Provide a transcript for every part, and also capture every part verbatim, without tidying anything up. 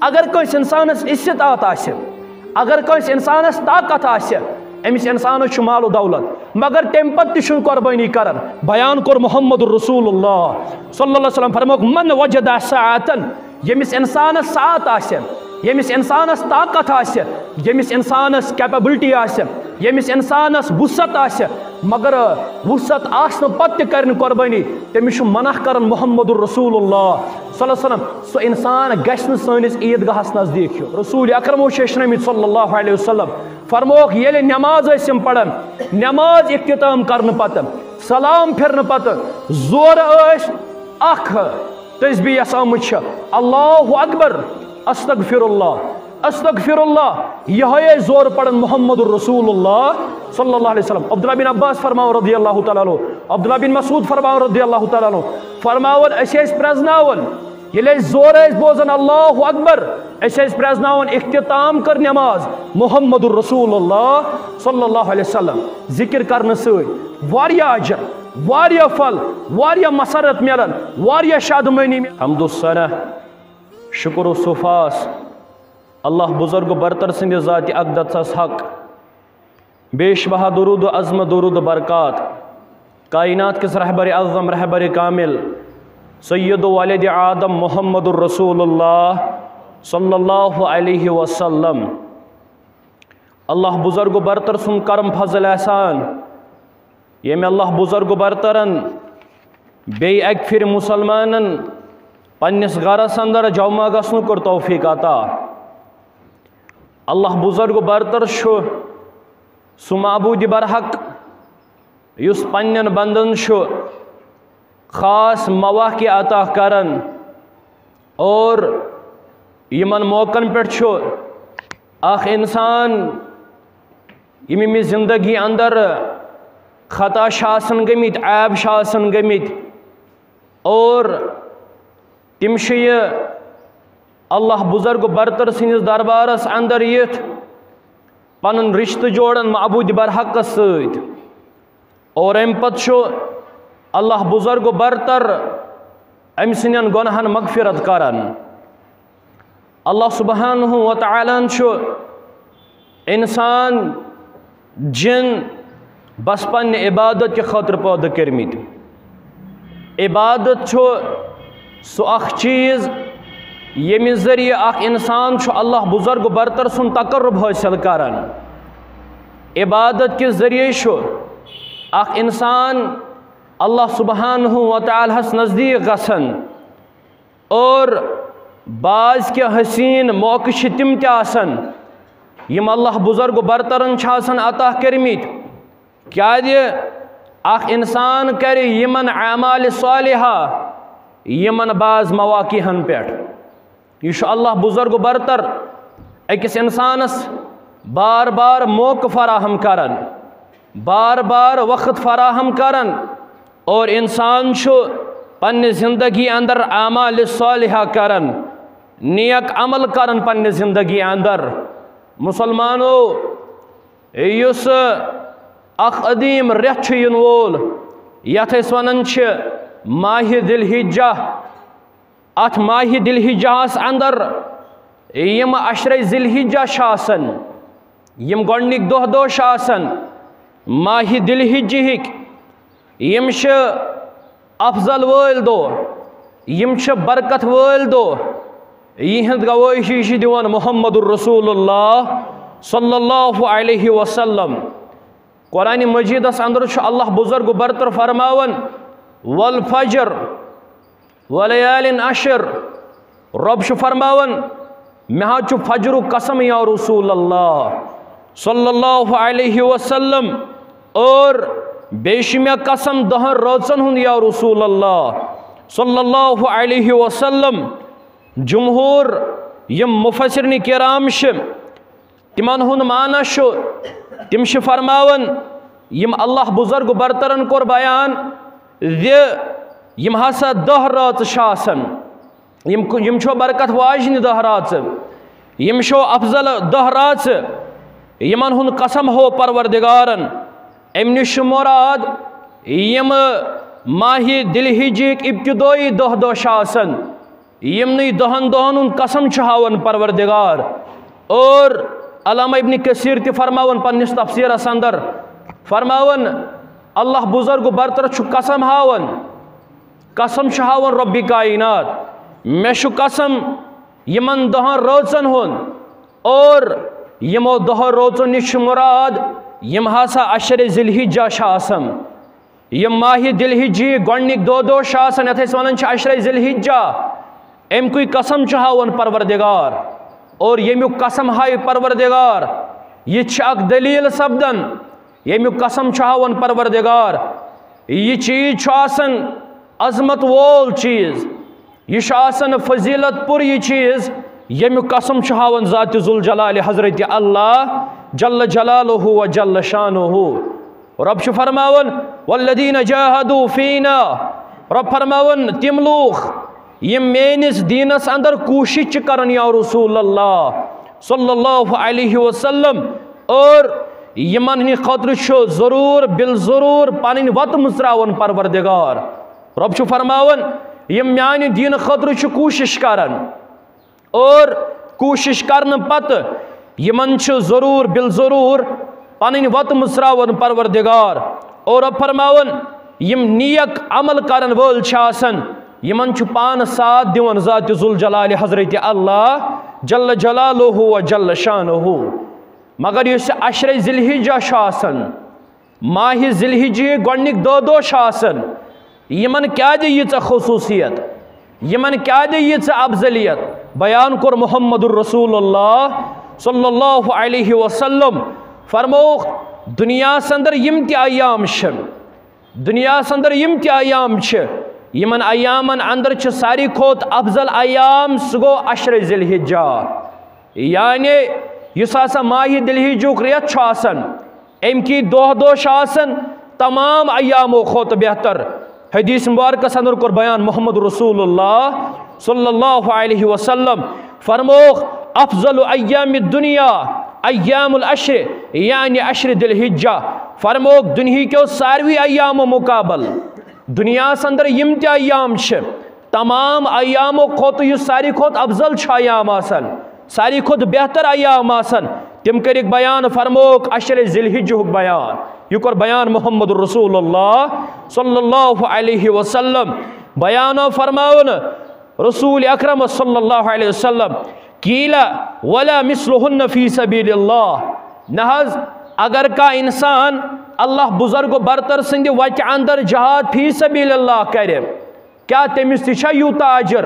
اگر کٲنٛسہِ اِنسانَس استطاعت آسہِ، اگر کٲنٛسہِ اِنسانَس طاقت آسہِ، أمِس اِنسانَس چھُ مال و دولت، مگر تَمہِ پَتہٕ تہِ چھُنہٕ قۄربٲنی کران۔ بیان کوٚر محمد رسول اللہ صلی اللہ علیہ وسلم، فرمووُکھ، "من وجد ساعتن"، ییٚمِس اِنسانَس ساعت آسہِ، ییٚمِس اِنسانَس طاقت آسہِ، ییٚمِس اِنسانَس capability آسہِ، ییٚمِس اِنسانَس وُسعت آسہِ، مگر وُسعت آسنہٕ پَتہٕ تہِ کَرِ نہٕ قۄربٲنی، تٔمِس چھُ منع کران محمد رسول اللہ صلی اللہ علیہ وسلم۔ سُہ اِنسان گژھِ نہٕ سٲنِس عیٖدگاہَس نزدیٖک یُن۔ رسول اکرم اوس شیشنٲمٕتۍ صلی اللہ علیہ وسلم، فرمووُکھ، ییٚلہِ نٮ۪ماز ٲسۍ یِم پران، نٮ۪ماز اختتام کرنہٕ پتہٕ، سلام پھِرنہٕ پتہٕ، زورٕ ٲسۍ اکھ تسبیح یۄس آمٕژ چھِ، "اللہ اکبر، استغفر اللہ، استغفر اللہ"، یِہوٚے ٲسۍ زورٕ پران محمد رسول اللہ صلی اللہ علیہ وسلم۔ عبداللہ بن عباس فرماوان رضی اللہ تعالیٰ عنہ، عبداللہ بن مسعود فرماوان رضی اللہ تعالیٰ عنہ، فرماوان، أسۍ ٲسۍ پرٛزناوان، ییٚلہِ أسۍ زورٕ ٲسۍ بوزان، "اللہ اکبر"، أسۍ ٲسۍ پرٛزناوان، اختتام کٔر نٮ۪ماز محمد رسول اللہ صلی اللہ علیہ وسلم۔ ذکر کرنہٕ سۭتۍ واریاہ اجر، واریاہ پھل، واریاہ مسرت میلان، واریاہ شادمٲنی میلان۔ حمد و ثنا، شکر و صفاس اللہ بزرگ و برتر سٕنٛدِ ذاتِ اقدسس حق۔ بیش بہا درود و عظمت، درود و برکات کائنات کِس رہبر اعظم، رہبر کامل، سید و والد آدم محمد الرسول اللہ صلی اللہ علیہ وسلم۔ اللہ بزرگ و برتر سُنٛد کرم فضل احسان، ییٚمۍ اللہ بزرگ و برترن بیٚیہِ اَکہِ پھِرِ مُسلمانن پننِس گرس اندر جمع گژھنُک کوٚر توفیق عطا۔ اللہ بزرگ و برتر چھُ سُہ معبود برحق یُس پننٮ۪ن بندن چھُ خاص مواقع عطا کران اور یِمن موقعن پٮ۪ٹھ چھُ اکھ انسان، یِم أمِس زندگی اندر خطا چھِ آسان گٔمٕتۍ، عیب چھِ آسان گٔمٕتۍ، اور تِم چھِ یہِ اللہ بزرگ برتر سٕنٛدِس دربارس اندر یِتھ پنُن رشتہٕ جوڑان معبود برحقس سۭتۍ۔ اور امہِ پتہٕ چھُ اللہ بزرگ برتر أمۍ سٕنٛدٮ۪ن گۄناہن مغفرت کران۔ اللہ سبحانہ و تعالیٰ ہن چھُ انسان، جن بس پننہِ عبادت کہِ خٲطرٕ پٲدٕ کٔرمٕتۍ۔ عبادت چھُ سُہ اکھ چیٖز، ییٚمہِ ذٔریعہٕ اکھ انسان چھُ اللہ بزرگ برتر سُنٛد تقرب حٲصِل کران۔ عبادت کہِ ذٔریعہٕ چھُ اکھ انسان اللہ سبحانہ و تعالیٰ ہس نزدیٖک گژھان۔ اور بعض کینٛہہ حسین موقع چھِ تِم تہِ آسان، یِم اللہ بزرگ برترن چھِ آسان عطا کٔرمٕتۍ۔ کیازِ اکھ انسان کرِ یِمن اعمال صالحہ، یِمن بعض مواقعن پٮ۪ٹھ۔ یہِ چھُ اللہ بزرگ برتر أکِس انسانس بار بار موقع فراہم کران، بار بار وقت فراہم کران، اور انسان چھُ پننہِ زندگی اندر اعمال صالحہ کران، نیک عمل کران پننہِ زندگی اندر۔ مسلمانو، یُس اکھ عظیم رٮ۪تھ چھُ یِنہٕ وول، یتھ أسۍ ونان چھِ ماہِ ذی الحجہ، اتھ ماہِ ذی الحجہس اندر یِم عشرے ذی الحجہ چھِ آسان، یِم گۄڈنِکۍ دہ دۄہ چھِ آسان ماہِ ذی الحجہٕکۍ، یِم چھِ افضل وٲلۍ دۄہ، یِم چھِ برکت وٲلۍ دۄہ۔ یِہنٛد گوٲہی چھِ دِوان محمد رسول اللہ صلی اللہ علیہ وسلم۔ قرآن مجیدس اندر چھُ اللہ بزرگ برتر فرماوان، "والفجر ولیال عشر"، رب چھُ فرماوان، مےٚ حظ چھُ فجرُک قسم یا رسول اللہ صلی اللہ علیہ وسلم، اور بیٚیہِ چھُ مےٚ قسم دہن رٲژن ہُنٛد یا رسول اللہ صلی اللہ علیہ وسلم۔ جمہور یِم مفسرین کرام چھِ، تِمن ہُنٛد معنی چھُ، تِم چھِ فرماوان، یِم اللہ بزرگ برترن کوٚر بیان زِ یِم ہسا دہ رٲژٕ چھِ آسان، یِم، یِم چھو برکت واجنہِ دہ رٲژٕ، یِم چھو افضل دہ رٲژٕ، یِمن ہُنٛد قسم ہو پروردگارن۔ امہِ نِش چھُ مراد یِم ماہِ ذی الحجٕکۍ ابتدٲیی دہ دۄہ چھِ آسان، یِمنٕے دَہَن دۄہَن ہُنٛد قسم چھُ ہاوان پروردگار۔ اور علامہ ابن کثیر تہِ فرماوان پننِس تفسیرس اندر، فرماوان، اللہ بزرگ برتر چھُ قسم ہاوان، قسم چھُ ہاوان رب کائنات، مےٚ چھُ قسم یِمن دَہَن رٲژن ہُنٛد، اور یِمو دَہَو رٲژو نِش چھُ مراد یِم ہسا عشرِ ذی الحجہ چھِ آسان۔ یِم ماہِ ذی الحجہ گۄڈنِکۍ دۄہ دۄہ چھِ آسان، یَتھ أسۍ وَنان چھِ عشرِ ذی الحجہ، اَمہِ کُے قسم چھُ ہاوان پروردگار۔ اور ییٚمیُک قسم ہایہِ پروردگار، یہِ چھِ اکھ دٔلیٖل سپدان، ییٚمیُک قسم چھُ ہاوان پروردگار۔ یہِ چیٖز چھُ آسان عظمت وول چیٖز، یہِ چھُ آسان فضیلت پُر یہِ چیٖز، ییٚمیُک قسم چھُ ہاوان ذات ذوالجلال حضرت اللہ جل جلالہ و جل شانہ۔ رب چھُ فرماوان، "والذین جاہدوا فینا"، رب فرماوان، تِم لوٗکھ یِم میٲنِس دیٖنس اندر کوٗشِش چھِ کران یا رسول اللہ صلی اللہ علیہ وسلم، اور یِمن ہٕنٛدِ خٲطرٕ چھُ ضروٗر بالضروٗر پنٕنۍ وتہٕ مٕژراوان پروردگار۔ رب چھُ فرماوان، یِم میانہِ دیٖنہٕ خٲطرٕ چھِ کوٗشِش کران، اور کوٗشِش کرنہٕ پتہٕ یِمن چھُ ضروٗر بالضروٗر پنٕنۍ وتہٕ مٕژراوان پروردگار۔ اور رب فرماوان، یِم نیک عمل کرن وٲلۍ چھِ آسان، یِمن چھُ پانہٕ ساتھ دِوان ذات ذوالجلال حضرت اللہ جل جلالہ و جل شانہ۔ مگر یُس یہِ عشرِ ذی الحجہ چھُ آسان، ماہِ ذی الحجہ گۄڈنِکۍ دَہ دۄہ چھِ آسان، یِمن کیٛازِ ییٖژاہ خصوٗصیت، یِمن کیٛازِ ییٖژاہ افضلیت؟ بیان کوٚر محمد رسول اللہ صلی اللہ علیہ وسلم، فرمووُکھ، دُنیاہس اندر یِم تہِ ایام چھِ، دُنیاہس اندر یِم تہِ ایام چھِ، یِمن ایامن اندر چھِ ساروی کھۄتہٕ افضل ایام، سُہ گوٚو عشرِ ذی الحجہ، یعنی یُس ہسا ماہِ ذی الحجُک رٮ۪تھ چھُ آسان، امکی دۄہ دۄہ چھِ آسان تمام ایامو کھۄتہٕ بہتر۔ حدیث مبارکس اندر کوٚر بیان محمد رسول اللہ صلی اللہ علیہ وسلم، فرمووُکھ، "افضل ایام الدنیا ایام العشر"، یعنی عشرِ ذی الحجہ۔ فرمووُکھ، دُنہیٖکیو ساروی ایامو مقابل، دُنیاہس اندر یِم تہِ ایام چھِ، تمام ایامو کھۄتہٕ یُس ساروی کھۄتہٕ افضل چھُ ایام آسان، ساروی کھۄتہٕ بہتر ایام آسان، تِم کٔرِکھ بیان، فرمووُکھ عشرِ ذی الحجُک بیان۔ یہِ کوٚر بیان محمد رسول اللہ صلی اللہ علیہ وسلم۔ بیان آو فرماونہٕ رسول اکرم صلی اللہ علیہ وسلم، "قیل ولا مثلہن فی سبیل اللہ"۔ نہ حظ، اگر کانٛہہ انسان اللہ بزرگ و برتر سٕنٛدِ وتہِ اندر جہاد فی سبیل اللہ کرِ، کیا تٔمِس تہِ چھا یوٗتاہ اجر؟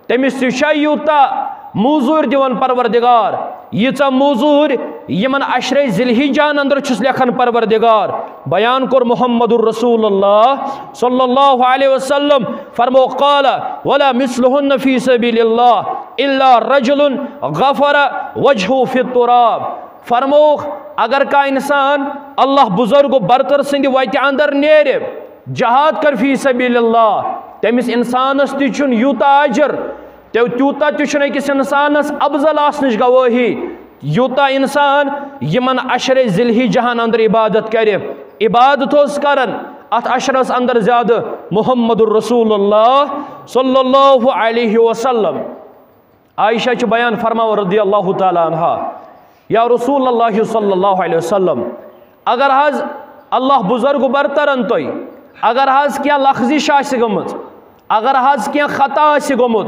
تٔمِس تہِ چھا یوٗتاہ موٚزوٗرۍ دِوان پروردگار، ییٖژاہ موٚزوٗرۍ یِمن عشرِ ذی الحجن اندر چھُس لیکھان پروردگار؟ بیان کوٚر محمد رسول اللہ صلی اللہ علیہ وسلم، فرمو، "قال ولا مثلہن فی سبیل اللہ الا رجل غفر وجہہ فی التراب"۔ فرمووُکھ، اگر کانٛہہ انسان اللہ بزرگ و برتر سٕنٛدِ وتہِ اندر نیرِ، جہاد کر فی سبیل اللہ، تٔمِس انسانس تہِ چھُنہٕ یوٗتاہ اجر، تہِ-، تیوٗتاہ تہِ چھُنہٕ أکِس انسانس افضل آسنٕچ گوٲہی، یوٗتاہ انسان یِمن عشرِ ذی الحجہن اندر عبادت کرِ۔ عبادت اوس کران اتھ عشرس اندر زیادٕ محمد رسول اللہ صلی اللہ علیہ وسلم۔ عائشہ چھِ بیان فرماوان رضی اللہ تعالیٰ عنہا، یا رسول اللہ صلی اللہ علیہ وسلم، اگر حظ اللہ بزرگ برترن تۄہہِ، اگر حظ کینٛہہ لغزش آسہِ گٔمٕژ، اگر حظ کینٛہہ خطا آسہِ گوٚمُت،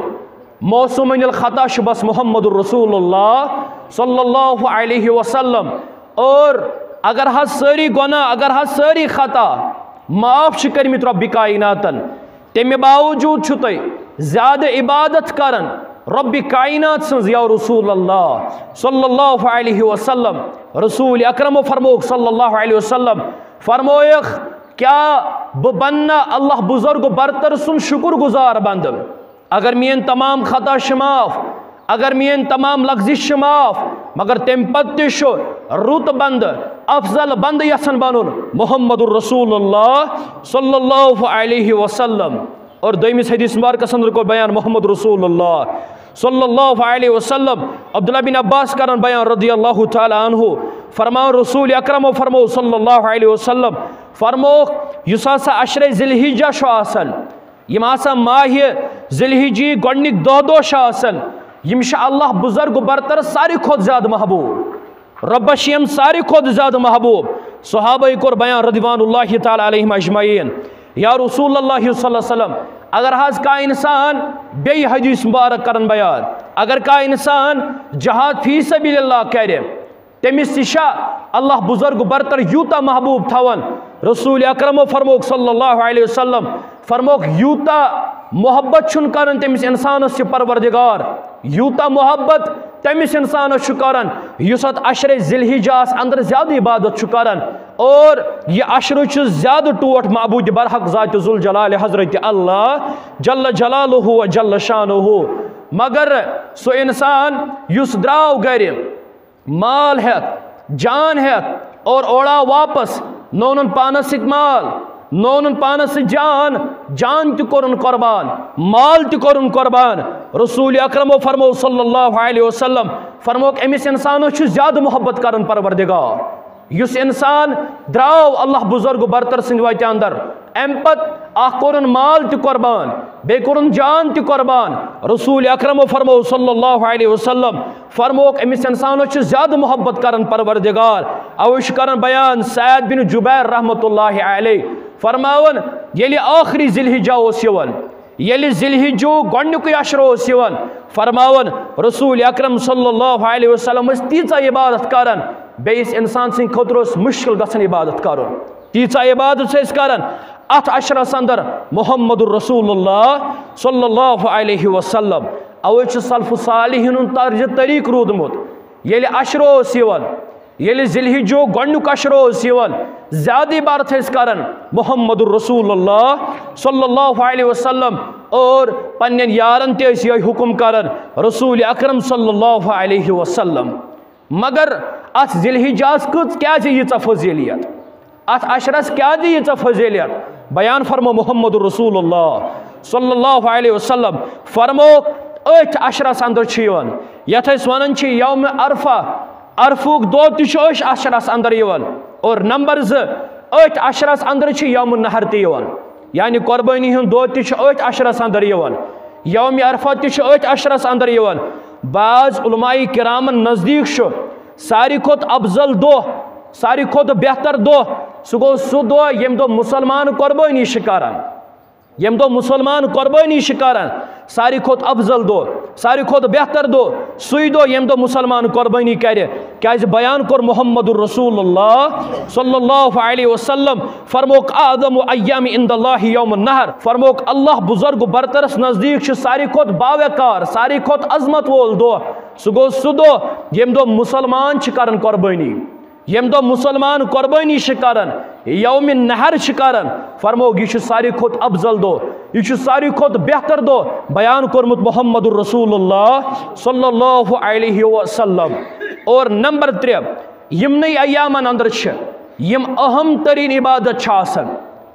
معصوم عن الخطا چھُ بس محمد رسول اللہ صلی اللہ علیہ وسلم۔ اور اگر حظ سٲری گۄناہ، اگر حظ سٲری خطا معاف چھِ کٔرمٕتۍ رۄبِ کائناتن، تمہِ باوجود چھُ تُہۍ زیادٕ عبادت کران رۄبِ کائنات سٕنٛز یا رسول اللہ صلی اللہ علیہ وسلم۔ رسول اکرم فرمووُکھ صلی اللہ علیہ وسلم، فرمویکھ، کیا بہٕ بننا اللہ بزرگ برتر سُنٛد شکر گزار بندٕ؟ اگر میٲنۍ تمام خطا چھِ معاف، اگر میٲنۍ تمام لغزش چھِ معاف، مگر تمہِ پتہٕ تہِ چھُ رُت بندٕ، افضل بندٕ یژھان بنُن محمد رسول اللہ صلی اللہ علیہ وسلم۔ اور دوٚیمِس حدیث مبارکس اندر کوٚر بیان محمد رسول اللہ صلی اللہ علیہ وسلم، عبداللہ بن عباس کران بیان رضی اللہ تعالیٰ عنہ، فرمان رسول اکرم فرمو صلی اللہ علیہ وسلم، فرمووُکھ، یُس ہسا عشرِ ذی الحجہ چھُ آسان، یِم ہسا ماہِ ذی الحجی گۄڈنِکۍ دَہ دۄہ چھِ آسان، یِم چھِ اللہ بزرگ برتر ساروی کھۄتہٕ زیادٕ محبوب۔ رۄبس چھِ یِم ساروی کھۄتہٕ زیادٕ محبوب۔ صحابہ کوٚر بیان رضوان اللہ تعالیٰ علیہم اجمعین، یا رسول اللہ صلی اللہ علیہ وسلم، اگر حظ کانٛہہ انسان، بیٚیہِ حدیث مبارک کرن بیان، اگر کانٛہہ انسان جہاد فی سبیل اللہ کرِ، تٔمِس تہِ چھا اللہ بزرگ برتر یوٗتاہ محبوب تھاوان؟ رسول اکرمو فرموک صلی اللہ علیہ وسلم، فرموک، یوٗتاہ محبت چھُنہٕ کران تٔمِس انسانس یہِ پروردگار، یوٗتاہ محبت تٔمِس انسانس چھُ کران یُس اتھ عشرِ ذی الحجہ ہس اندر زیادٕ عبادت چھُ کران۔ اور یہِ عشرٕ چھُ زیادٕ ٹوٹھ معبود برحق ذات ذوالجلال حضرت اللہ جل جلالہ و جل شانہ۔ مگر سُہ انسان یُس درٛاو گرِ، مال ہٮ۪تھ، جان ہٮ۪تھ، اور اوڑا واپس، نہ اوٚنُن پانس سۭتۍ مال، نہ اوٚنُن پانس سۭتۍ جان، جان تہِ کوٚرُن قربان، مال تہِ کوٚرُن قربان۔ رسول اکرمو فرمو صلی اللہ علیہ وسلم، فرموک، أمِس انسانس چھُ زیادٕ محبت کران پروردگار۔ یُس انسان درٛاو اللہ بزرگ برتر سٕنٛدِ وتہِ اندر، امہِ پتہٕ اکھ کوٚرُن مال تہِ قربان، بیٚیہِ کوٚرُن جان تہِ قربان۔ رسول اکرمو فرمو صلی اللہ علیہ وسلم، فرموک، أمِس انسانس چھُ زیادٕ محبت کران پروردگار۔ اوے چھُ کران بیان سعید بن جبیر رحمۃ اللہ علیہ، فرماوان، ییٚلہِ ٲخری ذی الحجہ اوس یِوان، ییٚلہِ ذی الحجُک گۄڈنیُکُے عشرٕ اوس یِوان، فرماوان رسول اکرم صلی اللہ علیہ وسلم ٲسۍ تیٖژاہ عبادت کران، بیٚیِس انسان سٕنٛدِ خٲطرٕ اوس مشکل گژھان عبادت کرُن۔ تیٖژاہ عبادت چھِ أسۍ کران اتھ عشرس اندر محمد رسول اللہ صلی اللہ علیہ وسلم۔ اوے چھُ سلف صالحین ہُنٛد طرز طریق روٗدمُت۔ ییٚلہِ عشرٕ اوس یِوان، ییٚلہِ ذی الحجُک گۄڈنیُک عشرٕ اوس یِوان، زیادٕ عبادت ٲسۍ کران محمد رسول اللہ صلی اللہ علیہ وسلم، اور پننٮ۪ن یارن تہِ ٲسۍ یِہوٚے حکم کران رسول اکرم صلی اللہ علیہ وسلم۔ مگر اتھ ذی الحجس کۭژ، کیازِ ییٖژاہ فضیلیت؟ اتھ عشرس کیازِ ییٖژاہ فضیلیت؟ بیان فرمو محمد رسول اللہ صلی اللہ علیہ وسلم، فرموک، أتھۍ عشرس اندر چھُ یِوان، یتھ أسۍ ونان چھِ یوم عرفہ، عرفُک دۄہ تہِ چھُ أتھۍ عشرس اندر یِوان۔ اور نمبر زٕ، أتھۍ عشرس اندر چھُ یوم النحر تہِ یِوان، یعنی قربٲنی ہُنٛد دۄہ تہِ چھُ أتھۍ عشرس اندر یِوان، یوم عرفہ تہِ چھُ أتھۍ عشرس اندر یِوان۔ بعض علماء کرامن نزدیٖک چھُ ساروی کھۄتہٕ افضل دۄہ، ساروی کھۄتہٕ بہتر دۄہ، سُہ گوٚو سُہ دۄہ ییٚمہِ دۄہ مُسلمان قۄربٲنی چھِ کران۔ ییٚمہِ دۄہ مُسلمان قۄربٲنی چھِ کران، ساروی کھۄتہٕ افضل دۄہ، ساروی کھۄتہٕ بہتر دۄہ، سُے دۄہ ییٚمہِ دۄہ مُسلمان قۄربٲنی کرِ۔ کیازِ بیان کوٚر محمد رسول اللہ صلی اللہ علیہ وسلم، فرموک، "اعظم ایام عند اللہ یوم النحر"، فرموک، اللہ بزرگ برترس نزدیٖک چھُ ساروی کھۄتہٕ باوقار، ساروی کھۄتہٕ عظمت وول دۄہ، سُہ گوٚو سُہ دۄہ ییٚمہِ دۄہ مُسلمان چھِ کران قۄربٲنی۔ ییٚمہِ دۄہ مُسلمان قۄربٲنی چھِ کران، یوم نحر چھِ کران، فرموک، یہِ چھُ ساروی کھۄتہٕ افضل دۄہ، یہِ چھُ ساروی کھۄتہٕ بہتر دۄہ بیان کوٚرمُت محمد رسول اللہ صلی اللہ علیہ وسلم۔ اور نمبر ترٛےٚ، یِمنٕے ایامن اندر چھِ یِم اہم ترین عبادت چھِ آسان،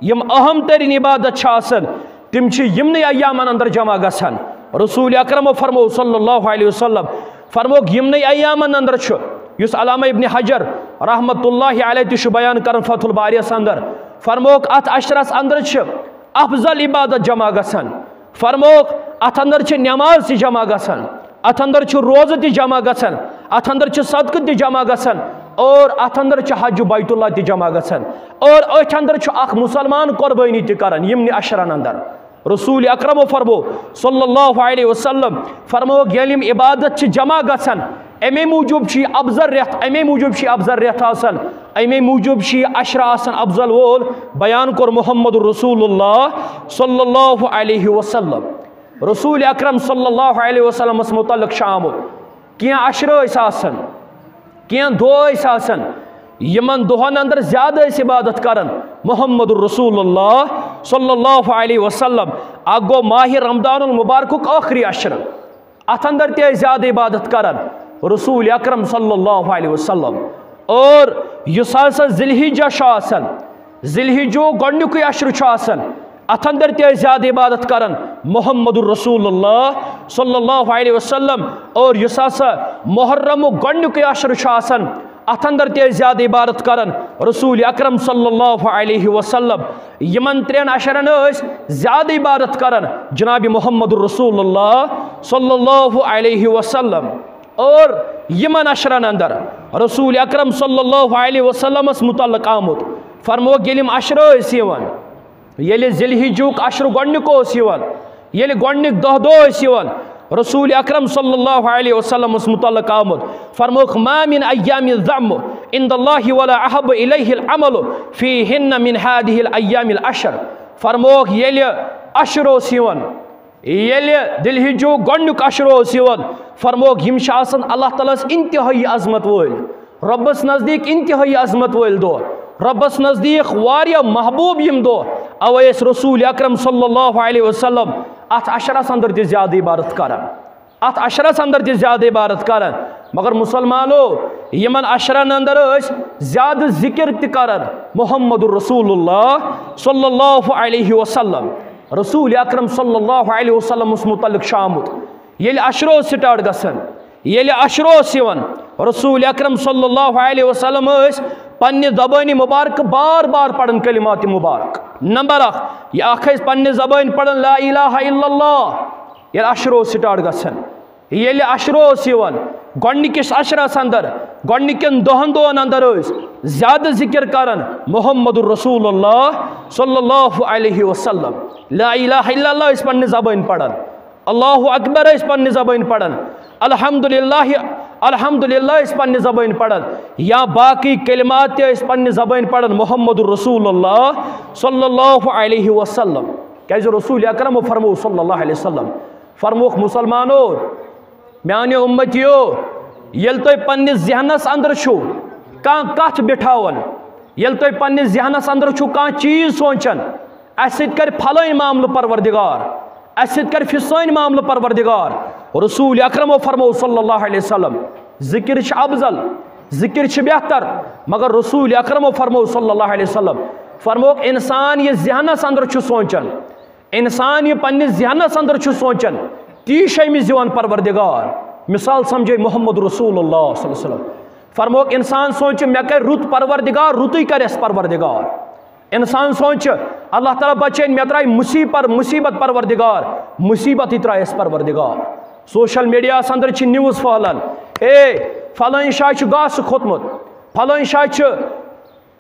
یِم اہم ترین عبادت چھِ آسان، تِم چھِ یِمنٕے ایامن اندر جمع گژھان۔ رسول اکرمو فرمو صلی اللہ علیہ وسلم، فرموک، یِمنٕے ایامن اندر چھُ، یُس علامہ ابن حجر رحمت اللہ علیہ تہِ چھُ بیان کران فتح الباریس اندر، فرموک، اتھ عشرس اندر چھِ افضل عبادت جمع گژھان۔ فرموک، اتھ اندر چھِ نماز تہِ جمع گژھان، اتھ اندر چھُ روزٕ تہِ جمع گژھان، اتھ اندر چھُ صدقہٕ تہِ جمع گژھان، اور اتھ اندر چھُ حج بیت اللہ تہِ جمع گژھان، اور أتھۍ اندر چھُ اکھ مُسلمان قۄربٲنی تہِ کران یِمنٕے عشرن اندر۔ رسول اکرمو فرمو صلی اللہ علیہ وسلم، فرموک، ییٚلہِ یِم عبادت چھِ جمع گژھان، اَمے موٗجوٗب چھُ یہِ افضل رٮ۪تھ، اَمے موٗجوٗب چھُ یہِ افضل رٮ۪تھ آسان، اَمے موٗجوٗب چھُ یہِ عشرٕ آسان افضل وول۔ بیان کوٚر محمد رسول اللہ صلی اللہ علیہ وسلم۔ رسول اکرم صلی اللہ علیہ وسلمس متعلق چھُ آمُت، کینٛہہ عشرٕ ٲسۍ آسان، کینٛہہ دۄہ ٲسۍ آسان، یِمن دۄہن اندر زیادٕ ٲسۍ عبادت کران محمد رسول اللہ صلی اللہ علیہ وسلم۔ اکھ گوٚو ماہِ رمضان المبارکُک ٲخری عشرٕ، اتھ اندر تہِ ٲسۍ زیادٕ عبادت کران رسول اکرم صلی اللہ علیہ وسلم۔ اور یُس ہسا ذی الحجہ چھُ آسان، ذی الحجُک گۄڈنیُکُے عشرٕ چھُ آسان، اتھ اندر تہِ ٲسۍ زیادٕ عبادت کران محمد رسول اللہ صلی اللہ علیہ وسلم۔ اور یُس ہسا محرمُک گۄڈنیُکُے عشرٕ چھُ آسان، اتھ اندر تہِ ٲسۍ زیادٕ عبادت کران رسول اکرم صلی اللہ علیہ وسلم۔ یِمن ترٛٮ۪ن عشرن ٲسۍ زیادٕ عبادت کران جناب محمد رسول اللہ صلی اللہ علیہ وسلم۔ اور یِمن عشرن اندر رسول اکرم صلی اللہ علیہ وسلمس متعلق آمُت، فرمووُکھ، ییٚلہِ یِم عشرٕ ٲسۍ یِوان، ییٚلہِ ذی الحجُک عشرٕ گۄڈٕنیُک اوس یِوان، ییٚلہِ گۄڈٕنیُک دَہ دۄہ ٲسۍ یِوان، رسول اکرم صلی اللہ علیہ وسلمس متعلق آمُت، فرمووُکھ، ما من ایام الذم عند اللہ ولا احب الیہ العمل فیہن من هذه الایام العشر۔ فرمووُکھ، ییٚلہِ عشر اوس یِوان، ییٚلہِ ذی الحجُک گۄڈٕنیُک عشر اوس یِوان، فرمووُکھ، یِم چھِ آسان اللہ تعالیٰ ہس انتہٲیی عظمت وٲلۍ، رۄبس نزدیٖک انتہٲیی عظمت وٲلۍ دۄہ، رۄبس نزدیٖک واریاہ محبوب یِم دۄہ۔ اوے ٲسۍ رسول اکرم صلی اللہ علیہ وسلم اتھ عشرس اندر تہِ زیادٕ عبادت کران، اتھ عشرس اندر تہِ زیادٕ عبادت کران۔ مگر مسلمانو، یِمن عشرن اندر ٲسۍ زیادٕ ذکر تہِ کران محمد رسول اللہ صلی اللہ علیہ وسلم۔ رسول اکرم صلی اللہ علیہ وسلمس متعلق چھُ آمُت، ییٚلہِ عشر اوس سٹارٹ گژھان، ییٚلہِ عشر اوس یِوان، رسول اکرم صلی اللہ علیہ وسلم ٲسۍ پننہِ زبٲنہِ مبارکہٕ بار بار پران کلمات مبارک۔ نمبر اکھ، یہِ اکھ ٲسۍ پننہِ زبٲنہِ پران لا الہ الا اللہ، ییٚلہِ عشر اوس سٹارٹ گژھان، ییٚلہِ عشر اوس یِوان، گۄڈٕنِکِس عشرس اندر، گۄڈٕنِکٮ۪ن دہن دۄہن اندر ٲسۍ زیادٕ ذکر کران محمد رسول اللہ صلی اللہ علیہ وسلم۔ لا الہ الا اللہ ٲسۍ پننہِ زبٲنۍ پران، اللہ اکبر ٲسۍ پننہِ زبٲنۍ پران، الحمدللہ، الحمدللہ ٲسۍ پننہِ زبٲنۍ پران، یا باقی کلمات تہِ ٲسۍ پننہِ زبٲنۍ پران، محمد رسول اللہ صلی اللہ علیہ وسلم۔ کیازِ رسول اکرمو فرموو صلی اللہ علیہ وسلم، فرمووُکھ، مسلمانو، میانیو امتیو، ییٚلہِ تُہۍ پننِس ذہنس اندر چھُو کانٛہہ کتھ بٹھاوان، ییٚلہِ تُہۍ پننِس ذہنس اندر چھُو کانٛہہ چیٖز سونچان، اسہِ سۭتۍ کرِ پھلٲنۍ معاملہٕ پروردگار، اسہِ سۭتۍ کرِ فسٲنۍ معاملہٕ پروردگار، رسول اکرمو فرموو صلی اللہ علیہ وسلم، ذکر چھِ افضل، ذکر چھِ بہتر، مگر رسول اکرمو فرموو صلی اللہ علیہ وسلم، فرمووُکھ، انسان یہِ ذہنس اندر چھُ سونچان، انسان یہِ پننِس ذہنس اندر چھُ سونچان، تی چھُ أمِس دِوان پروردگار۔ مثال سمجھے محمد رسول اللہ صلی اللہ علیہ وسلم۔ فرمووُکھ، انسان سونچہِ، مےٚ کرِ رُت پروردگار، رُتُے کرٮ۪س پروردگار۔ انسان سونچہِ، اللہ تعالیٰ بچٲیِن، مےٚ ترٛایہِ مصیبت، مصیبت پروردگار، مصیبتٕے ترٛایَس پروردگار۔ سوشل میڈیاہس اندر چھِ نیوز پھٔہلان، اے، فلٲنۍ جایہِ چھُ گاسہٕ کھوٚتمُت، فلٲنۍ جایہِ چھُ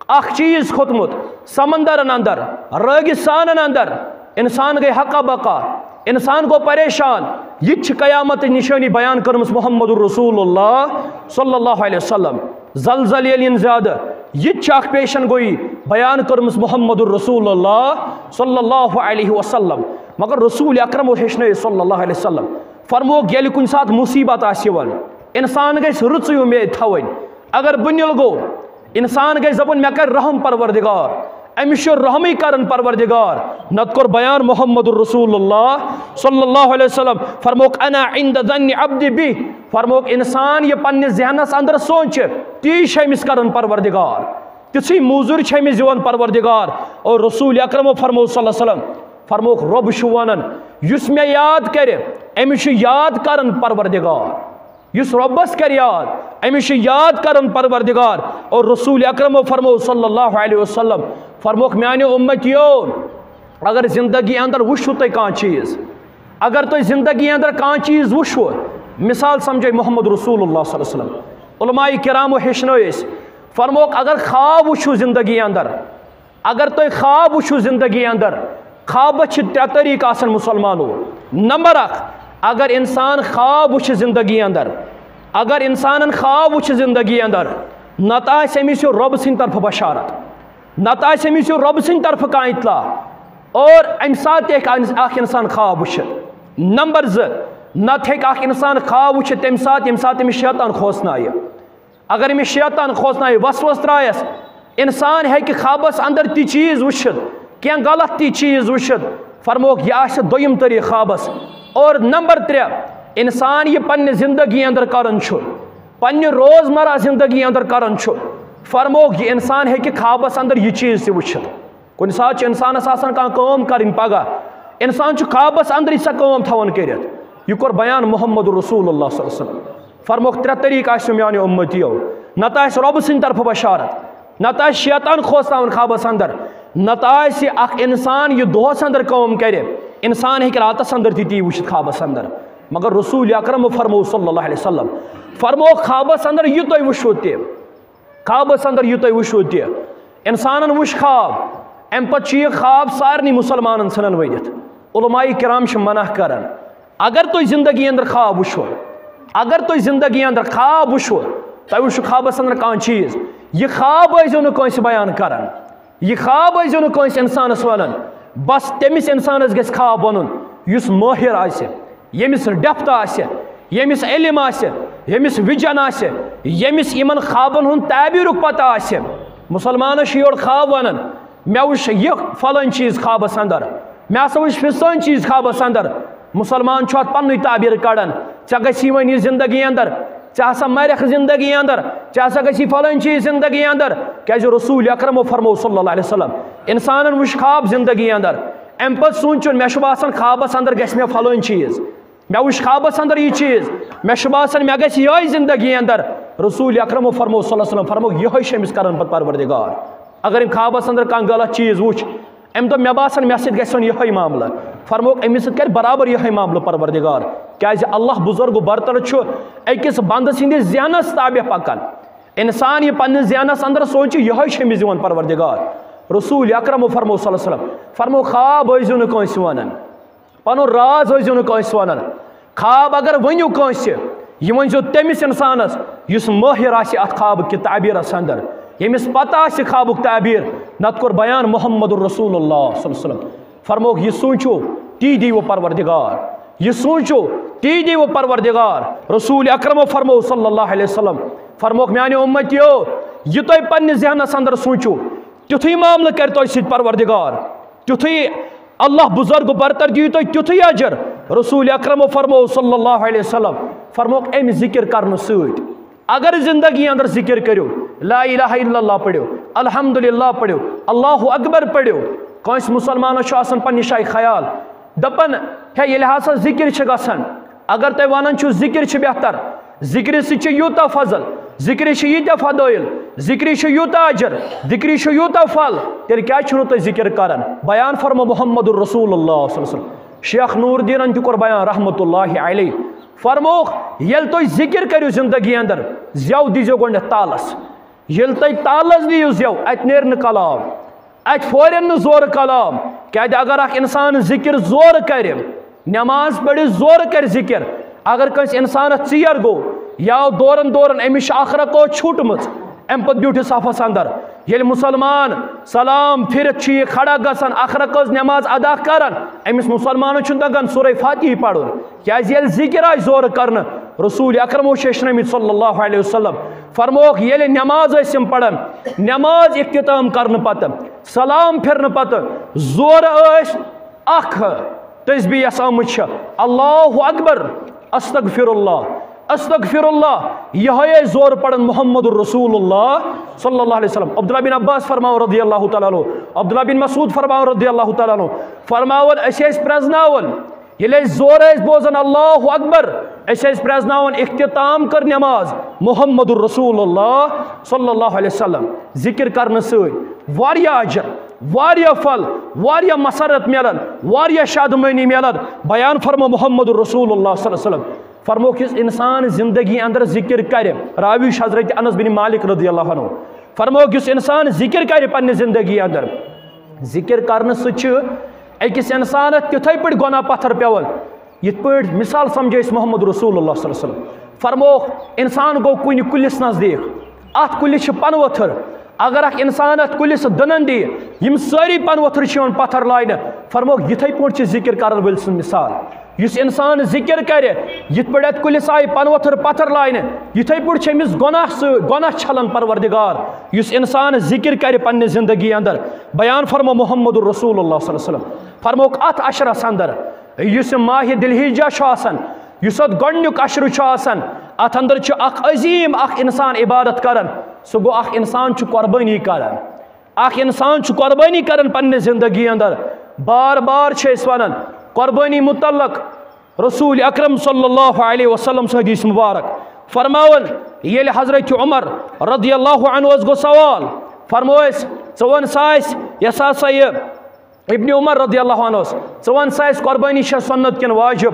اکھ چیٖز کھوٚتمُت سمندرن اندر، ریگستانن اندر، انسان گٔے حقہ بقہ، انسان گوٚو پریشان۔ یہِ تہِ چھِ قیامتٕچ نشٲنی بیان کٔرمٕژ محمد رسول اللہ صلی اللہ علیہ وسلم۔ زلزلہٕ ییٚلہِ یِن زیادٕ، یہِ تہِ چھِ اکھ پیشن گویی بیان کٔرمٕژ محمد رسول اللہ صلی اللہ علیہ وسلم۔ مگر رسول اکرم اوس ہیٚچھنٲیِتھ صلی اللہ علیہ وسلم، فرمووُکھ، ییٚلہِ کُنہِ ساتہٕ مصیبت آسہِ یِوان، انسان گژھِ رٕژٕے اُمید تھاوٕنۍ۔ اگر بُنیل گوٚو، انسان گژھِ دپُن، مےٚ کرِ رحم پروردگار، أمِس چھُ رحمٕے کران پروردگار۔ نتہٕ کوٚر بیان محمد رسول اللہ صلی اللہ علیہ وسلم، فرمووُکھ، انا عند ظن عبدی بی، فرمووُکھ، انسان یہِ پننِس ذہنس اندر سونچہِ، تی چھُ أمِس کران پروردگار، تِژھٕے موٚزوٗرۍ چھِ أمِس دِوان پروردگار۔ اور رسول اکرمو فرموو صلی اللہ علیہ وسلم، فرمووُکھ، رۄب چھُ ونان، یُس مےٚ یاد کرِ، أمِس چھُ یاد کران پروردگار۔ یُس رۄبس کرِ یاد، أمِس چھُ یاد کران پروردگار۔ اور رسول اکرمو فرموو صلی اللہ علیہ وسلم، فرمووُکھ، میانیو امتیو، اگر زندگی اندر وٕچھِو تُہۍ کانٛہہ چیٖز، اگر تُہۍ زندگی اندر کانٛہہ چیٖز وٕچھِو، مثال سمجھے محمد رسول اللہ صلی اللہ علیہ وسلم، علماء کرامو ہیٚچھنٲے أسۍ، فرمووُکھ، اگر خواب وٕچھِو زندگی اندر، اگر تُہۍ خواب وٕچھِو زندگی اندر، خوابس چھِ ترٛےٚ طریٖقہٕ آسان مسلمانو۔ نمبر اکھ، اگر انسان خواب وٕچھِ زندگی اندر، اگر انسانن خواب وٕچھِ زندگی اندر، نتہٕ آسہِ أمِس یہِ رۄب سٕنٛدِ طرفہٕ بشارت، نتہٕ آسہِ أمِس یہِ رۄب سٕنٛدِ طرفہٕ کانٛہہ اطلاع، اور امہِ ساتہٕ تہِ ہیٚکہِ اکھ انسان خواب وٕچھِتھ۔ نمبر زٕ، نتہٕ ہیٚکہِ اکھ انسان خواب وٕچھِتھ تمہِ ساتہٕ، ییٚمہِ ساتہٕ أمِس شیطان کھوژنایہِ۔ اگر أمِس شیطان کھوژنایہِ، وسوس ترایس، انسان ہیٚکہِ خوابس اندر تہِ چیٖز وٕچھِتھ، کینٛہہ غلط تہِ چیٖز وٕچھِتھ۔ فرمووُکھ، یہِ آسہِ دوٚیِم طریٖقہٕ خوابس۔ اور نمبر ترٛےٚ، انسان یہِ پننہِ زندگی اندر کران چھُ، پننہِ روزمرہ زندگی اندر کران چھُ، فرمووُکھ، یہِ انسان ہیٚکہِ خوابس اندر یہِ چیٖز تہِ وٕچھِتھ۔ کُنہِ ساتہٕ چھُ انسانس آسان کانٛہہ کٲم کرٕنۍ پگاہ، انسان چھُ خوابس اندرٕے سۄ کٲم تھاوان کٔرِتھ۔ یہِ کوٚر بیان محمد رسول اللہ صلی اللہ علیہ وسلم۔ فرمووُکھ، ترٛےٚ طریٖقہٕ آسِو میانیو اُمتیو۔ نتہٕ آسہِ رۄبہٕ سٕنٛدِ طرفہٕ بشارت، نتہٕ آسہِ شیطان کھوژناوان خوابس اندر، نتہٕ آسہِ اکھ انسان یہِ دۄہس اندر کٲم کرِ، انسان ہیٚکہِ راتس اندر تہِ تی وٕچھِتھ خوابس اندر۔ مگر رسول اکرم فرمو صلی اللہ علیہ وسلم، فرمو خوابس اندر یہِ تُہۍ وٕچھِو تہِ، خوابس اندر یہِ تُہۍ وٕچھِو تہِ، انسانن وٕچھ خواب، امہِ پتہٕ چھُ یہِ خواب سارنٕے مسلمانن ژھٕنان ؤنِتھ۔ علماء کرام چھِ منع کران، اگر تُہۍ زندگی اندر خواب وٕچھو، اگر تُہۍ زندگی اندر خواب وٕچھو، تۄہہِ وٕچھِو خوابس اندر کانٛہہ چیٖز، یہِ خواب ٲسۍزیو نہٕ کٲنٛسہِ بیان کران، یہِ خواب ٲسۍزیو نہٕ کٲنٛسہِ انسانس ونان۔ بس تٔمِس انسانس گژھِ خواب ونُن یُس مٲہر آسہِ، ییٚمِس ڈیپتھ آسہِ، ییٚمِس علم آسہِ، ییٚمِس وِجن آسہِ، ییٚمِس یِمن خوابن ہُنٛد تعبیٖرُک پتہ آسہِ۔ مسلمانس چھُ یورٕ خواب ونان، مےٚ وٕچھ یہِ فلٲنۍ چیٖز خوابس اندر، مےٚ ہسا وٕچھ فلٲنۍ چیٖز خوابس اندر۔ مسلمان چھُ اتھ پننُے تعبیٖر کڑان، ژےٚ گژھی وۄنۍ یہِ زندگی اندر، ژےٚ ہسا مرکھ زندگی اندر، ژےٚ ہسا گژھی فلٲنۍ چیٖز زندگی اندر۔ کیازِ رسول اکرمو فرمو صلی اللہ علیہ وسلم، انسانن وٕچھ خواب زندگی اندر، امہِ پتہٕ سوٗنٛچُن، مےٚ چھُ باسان خوابس اندر گژھِ مےٚ فلٲنۍ چیٖز، مےٚ وٕچھ خوابس اندر یہِ چیٖز، مےٚ چھُ باسان مےٚ گژھِ یِہوٚے زندگی اندر۔ رسول اکرمو فرمو صلی اللہ علیہ وسلم فرمو، یِہوٚے چھُ أمِس کران پتہٕ پروردگار۔ اگر أمۍ خوابس اندر کانٛہہ غلط چیٖز وٕچھ، أمۍ دوٚپ، مےٚ باسان مےٚ سۭتۍ گژھِ وۄنۍ یِہوٚے معاملہٕ، فرمووُکھ، أمِس سۭتۍ کرِ برابر یِہوٚے معاملہٕ پروردگار۔ کیازِ اللہ بزرگ و برتر چھُ أکِس بندٕ سٕنٛدِس ذہنس تابع پکان۔ انسان یہِ پننِس ذہنس اندر سونٛچہِ، یِہوٚے چھُ أمِس دِوان پروردگار۔ رسول اکرمو فرمو صلی اللہ علیہ وسلم فرمو، خواب ٲسۍزیو نہٕ کٲنٛسہِ ونان، پنُن راز ٲسۍزیو نہٕ کٲنٛسہِ ونان۔ خواب اگر ؤنِو کٲنٛسہِ، یہِ ؤنۍزیو تٔمِس انسانس یُس مٲہر آسہِ اتھ خواب کہِ تعبیٖرس اندر، ییٚمِس پتہ آسہِ خوابُک تعبیٖر، نتہٕ کوٚر بیان محمد رسول اللہ صلی اللہ علیہ وسلم۔ فرمووُکھ، یہِ سوٗنٛچِو، تی دِیِو پروردگار، یہِ سوٗنٛچِو، تی دِیِو پروردگار۔ رسول اکرمو فرموو صلی اللہ علیہ وسلم، فرمووُکھ، میانہِ اُمتیو، یہِ تۄہہِ پننِس ذہنس اندر سوٗنٛچِو، تیُتھُے معاملہٕ کرِ تۄہہِ سۭتۍ پروردگار، تیُتھُے اللہ بزرگ برتر دِیہِ تۄہہِ تیُتھُے اجر۔ رسول اکرمو فرموو صلی اللہ علیہ وسلم، فرمووُکھ، امہِ ذکر کرنہٕ سۭتۍ اگر زندگی اندر ذکر کٔرِو، لا الہ الا اللہ پٔرِو، الحمدللہ پٔرِو، اللہ اکبر پٔرِو۔ کٲنٛسہِ مسلمانس چھُ آسان پننہِ جایہِ خیال، دپان، ہے، ییٚلہِ ہسا ذکر چھِ گژھان، اگر تۄہہِ ونان چھُو ذکر چھِ بہتر، ذکرِ سۭتۍ چھِ یوٗتاہ فضل، ذکرِ چھِ ییٖتیٛاہ فضٲیل، ذکرِ چھُ یوٗتاہ اجر، ذکرِ چھُ یوٗتاہ پھل، تیٚلہِ کیٛازِ چھُو نہٕ تُہۍ ذکر کران؟ بیان فرمو محمد رسول اللہ صلی اللہ علیہ وسلم۔ شیخ نور دیٖنن تہِ کوٚر بیان رحمتہ اللہ علیہ، فرمووُکھ، ییٚلہِ تُہۍ ذکر کٔرِو زندگی اندر، زٮ۪و دیٖزیو گۄڈٕنٮ۪تھ تالس۔ ییٚلہِ تُہۍ تالس دِیِو زٮ۪و، اتہِ نیرِ نہٕ کلام، اتہِ فورن نہٕ زورٕ کلام۔ کیازِ اگر اکھ انسان ذکر زورٕ کرِ، نماز پٔرِتھ زورٕ کرِ ذکر، اگر کٲنٛسہِ انسانس ژیر گوٚو یا دوران دوران أمِس چھِ اکھ رکعت چھوٗٹمٕژ، امہِ پتہٕ بیوٗٹھ یہِ صفس اندر، ییٚلہِ مسلمان سلام پھِرِتھ چھُ یہِ کھڑا گژھان، اکھ رکعت نماز ادا کران، أمِس مسلمانس چھُنہٕ تگان سورہ فاتحہ پرُن۔ کیازِ ییٚلہِ ذکر آسہِ زورٕ کرنہٕ، رسول اکرم اوس ہیٚچھنٲومٕتۍ صلی اللہ علیہ وسلم، فرمووُکھ، ییٚلہِ نماز ٲسۍ یِم پران، نماز اختتام کرنہٕ پتہٕ، سلام پھرنہٕ پتہٕ زورٕ ٲسۍ اکھ تسبیح یۄس آمٕژ چھِ، اللہ اکبر، استغفر اللہ، استغفر اللہ، یِہوٚے ٲسۍ زورٕ پران محمد رسول اللہ صلی اللہ علیہ وسلم۔ عبداللہ بن عباس فرماوان رضی اللہ تعالیٰ عنہ، عبداللہ بن مسعود فرماوان رضی اللہ تعالیٰ عنہ، فرماوان، أسۍ ٲسۍ پرٛزناوان، ییٚلہِ أسۍ زورٕ ٲسۍ بوزان، اللہ اکبر، أسۍ ٲسۍ پرٛزناوان، اختتام کٔر نماز محمد رسول اللہ صلی اللہ علیہ وسلم۔ ذکر کرنہٕ سۭتۍ واریاہ اجر، واریاہ پھل، واریاہ مسرت میلان، واریاہ شادمٲنی میلان۔ بیان فرمو محمد رسول اللہ صلی اللہ علیہ وسلم، فرمووُکھ، یُس انسان زندگی اندر ذکر کرِ، راوی چھُ حضرت انس بن مالک رضی اللہ عنہ، فرمووُکھ، یُس انسان ذکر کرِ پننہِ زندگی اندر، ذکر کرنہٕ سۭتۍ چھُ أکِس انسانس تِتھے پٲٹھۍ گۄناہ پتھر پٮ۪وان، یِتھ پٲٹھۍ مثال سمجھے أسۍ محمد رسول اللہ صلی اللہ علیہ وسلم۔ فرمووُکھ، انسان گوٚو کُنہِ کُلِس نزدیٖک، اتھ کُلِس چھِ پنہٕ ؤتھٕر، اگر اکھ انسان اتھ کُلِس دٕنن دِیہِ، یِم سٲری پنہٕ ؤتھٕر چھِ یِوان پتھر لاینہٕ۔ فرمووُکھ، یِتھے پٲٹھۍ چھِ ذکر کرن وٲلۍ سُنٛد مثال۔ یُس انسان ذکر کرِ، یِتھ پٲٹھۍ اتھ کُلِس آیہِ پنہٕ ؤتھٕر پتھر لاینہٕ، یِتھے پٲٹھۍ چھِ أمِس گۄناہ سۭتۍ گۄناہ چھلان پروردگار۔ یُس انسان ذکر کرِ پننہِ زندگی اندر، بیان فرمو محمد رسول اللہ صلی اللہ علیہ وسلم، فرمووُکھ، اتھ عشرس اندر یُس یہِ ماہِ ذی الحجہ چھُ آسان، یُس اتھ گۄڈنیُک عشرٕ چھُ آسان، اتھ اندر چھُ اکھ عظیٖم اکھ انسان عبادت کران، سُہ گوٚو اکھ انسان چھُ قربٲنی کران، اکھ انسان چھُ قربٲنی کران پننہِ زندگی اندر۔ بار بار چھِ أسۍ ونان قربٲنی متعلق، رسول اکرم صلی اللہ علیہ وسلم سٕنٛز حدیث مبارک، فرماوان، ییٚلہِ حضرت عمر رضی اللہ عنہ ہس گوٚو سوال، فرموو اَسہِ، ژٕ وَن سا اَسہِ، یۄس ہسا یہِ ابن عمر رضی اللہ عنہ اوس، ژٕ وَن سا اَسہِ، قۄربٲنی چھا سُنت کِنہٕ واجب؟